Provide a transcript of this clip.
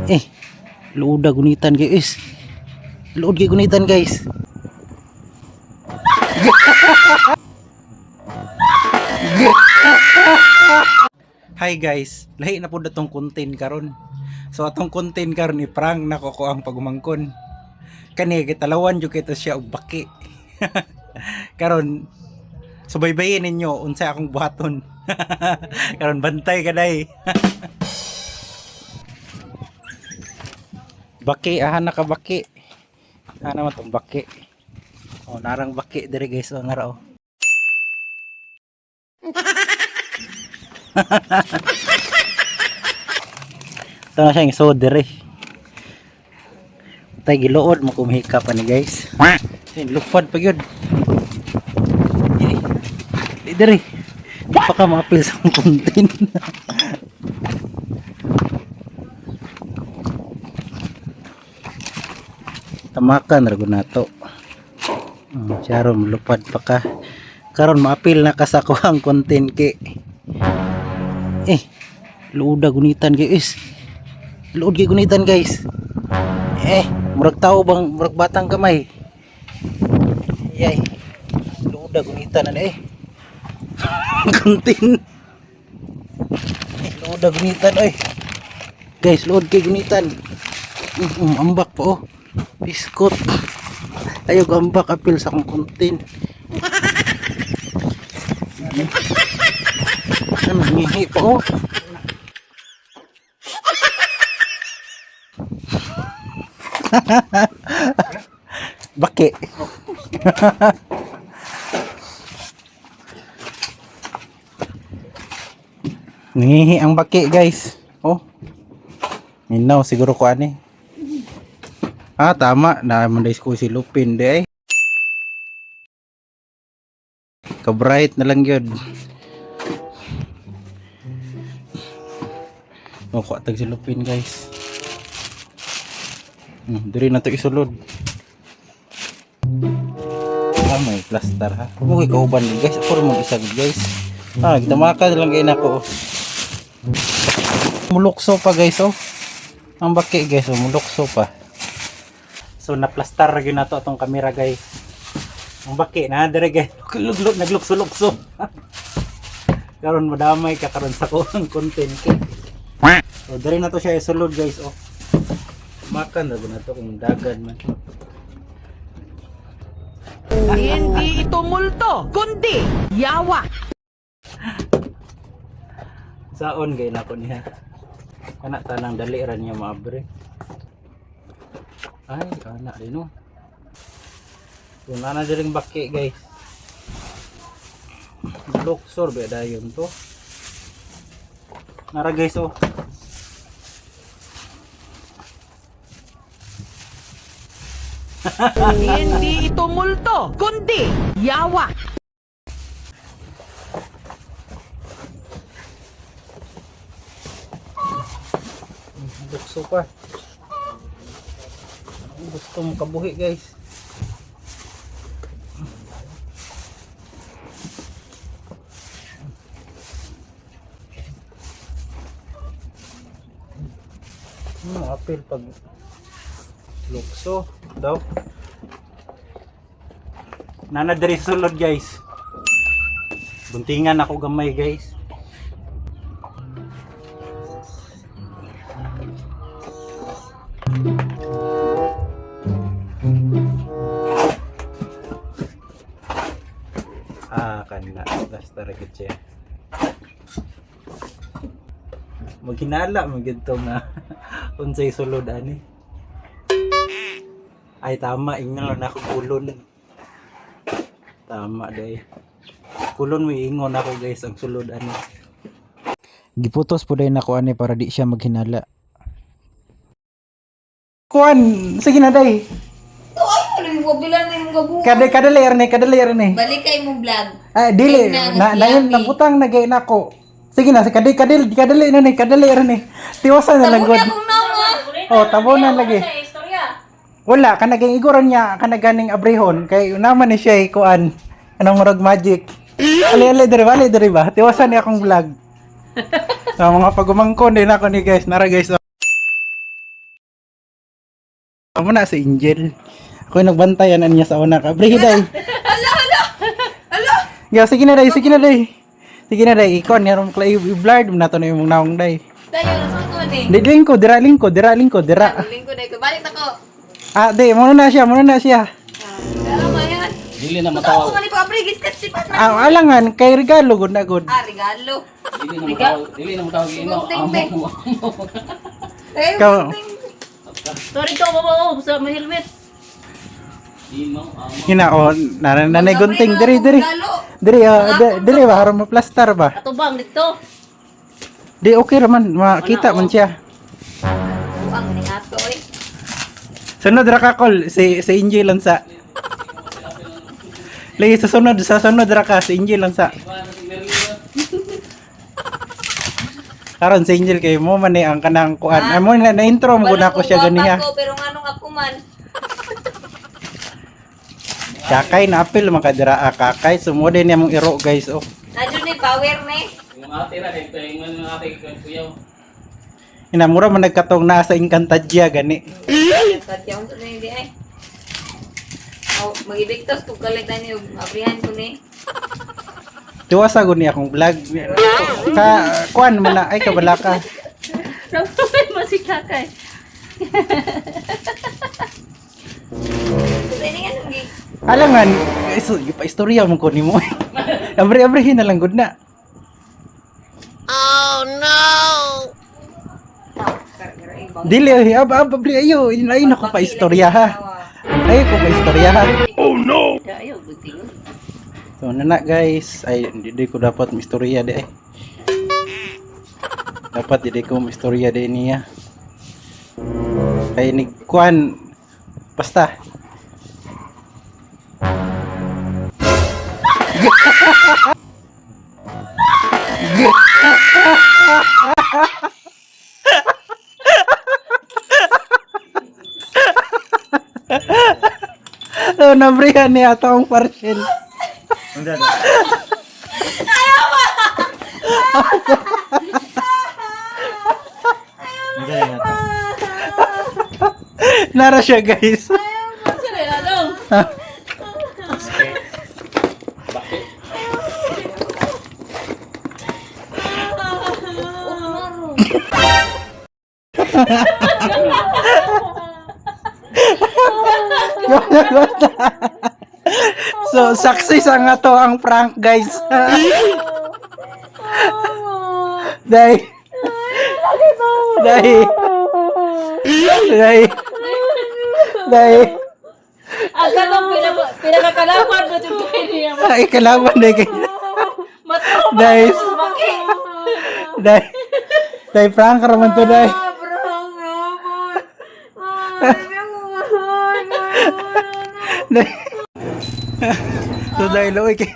Eh, luoda gunitan guys. Luod kay gunitan, guys. Hi guys, lahi na pud atong content karon. So atong content karon, i-prank nako ko ang pagumangkon. Kani gitalawan jud kito siya og baki. Karon subaybayin ninyo unsay akong buhaton. Karon bantay ka day. Baki, aha na ka baki. Aha naman tong baki. Oh, narang baki dire guys, oh nara oh. Ito na siyang iso dire. Tay giluod mo kumhika pa ni guys. Sin lupad pa gyud. Eh, di dire. Di pa ka maapil sa akong content. Tamakan ra gud nato. Oh, siya ron, lupad pa ka. Karon maapil na ka sa kuhang content kay. Eh, luoda gunitan guys. Luod kay gunitan, guys. Eh, murag tao bang murag batang kamay. Yay. Luoda gunitan na eh. Content. Eh, luoda gunitan oy. Guys, luod kay gunitan. Ambak pa oh. Biskot. Ayaw ko ambak apil sa akong content. Ano, ngihi pa oh. Baki. Nangihi ang baki, guys. Oh. Minaw siguro ko ani. Ah, tama. Naamanday ko si Lupin di ay. Kabright na lang yun. Oh, kuha tag si Lupin, guys. Diri na to isulod. Ah, may plaster ha. Okay, kauban ni guys. Ako rin mag-isa guys. Ah, nagtamaka na lang kayo nako. Oh. Mulukso pa guys oh. Ang baki guys, oh, mulukso pa. So naplastar ra gyud nato atong kamera guys. Ang baki na dire guys. Luglog naglukso-lukso. Karon madamay ka karon sa kuang content kay. So dire na to siya isulod guys oh. Makan ra gud nato kung dagan man. Hindi ito multo, kundi yawa. Saon gay nako niya. Kana tanang dali ra niya maabre. Ay, kana din no. So nana diring baki guys. Luxor ba dayon to? Nara guys oh. Hindi ito multo, kundi yawa. Lukso pa. Gusto mo kabuhi guys. Apil pag lukso daw. Nana diri sulod guys. Buntingan ako gamay guys. Ah, kanina. Basta ra gid siya. Maghinala man gid to nga unsay sulod ani. Ay tama, ingnon lang ako kulon. Tama day. Kulon mo ingon ako guys ang sulod ani. Giputos po day nako ani para di siya maghinala. Kuan, sige na day. To ay mo lang yung bilan na yung gabuhan. Kada kadali ni, kadali ni. Balik kay mo vlog. Ah, dili Tingnan, na na yun, si Ami. nabutang na gay nako. Sige na, si kadali kadali kadali na ni, kadali ra ni. Tiwasan na lang Tabo gud. na akong nama. Oh, tabo na lagi. Wala kana gay iguran niya kana ganing abrihon kay naman ni siya eh, kuan. Anong murag magic. Ali ali dire ba, ali dire ba? Tiwasan ni akong vlog. Sa mga pagumangkon din ako ni guys, nara guys. Oh. Amo na si Angel. Ako yung nagbantayan niya sa una ka. Bre, day. Ala, ala! Ala! Ya, sige na day, sige na day. Sige na day, ikon yaron kla i-blurred mo na to na imong naong day. Dayo, nasa ko ni. Di lingko, dira lingko, dira lingko, dira. Lingko na ko. Balik ako. Ah, di, muna na siya, muna na siya. Alam mo yan. Dili na Totoo matawag. ko man ni Pabri, giskat si Pat. Ah, alangan kay regalo gud na gud. Ah, regalo. Dili na matawag. Dili na matawag imo. Ting, Amo ting. mo. Eh, Ikaw. Sorry to, baba, oh, sa may helmet. Imo amo. Hina oh, nanay gunting diri diri. Regalo. Diri ah, diri ba haron mo plaster ba? Ato bang dito? Di okay ra man, makita man siya. Buang ni ato eh. Sunod ra ka call si si Angel lang sa. Lagi sa sunod ra ka si Angel lang sa. Karon si Angel kay mo man ni ang kanang kuan. Ah, mo na, na-intro mo gud ako siya ganiha. Ko, pero nganong ako man. Kakay na apil man ka dira ah, kakay sumod niya mong iro guys oh. Nadyo ni power ni. Yung ate ra kay yung mga ate kay kuyaw. Inamura man nagkatong naa sa Encantadia gani. Katya unsa na hindi ay. Oh, magibigtos kung kalit ani og abrihan ko ni. Tuwa sa gud ni akong vlog. Ka kuan man na ay kabala ka. Ramay mo si kakay. Sa ini nga nung gi. Alangan, iso, pa istorya mo ko nimo. Abre abre na lang gud na. Dili ay ab ab abre ayo, ay nako pa istorya ha. Ay ko pa istorya ha. Ayo, buting. So nana guys, ay hindi di ko dapat mistorya di ay. Dapat di ko mistorya di niya. Kay ni kuan basta. So, nabrihan niya ato ang partial. Nara siya guys. Saan na lang? So success ang ato ang prank guys. Dai. Dai. Dai. Dai. Ang katong pinakakalaban mo yung kay niya. Ay kalaban dai kay. Matro Dai. Baki. Dai. Dai prank ra man to dai. Dai. So dai loy kay.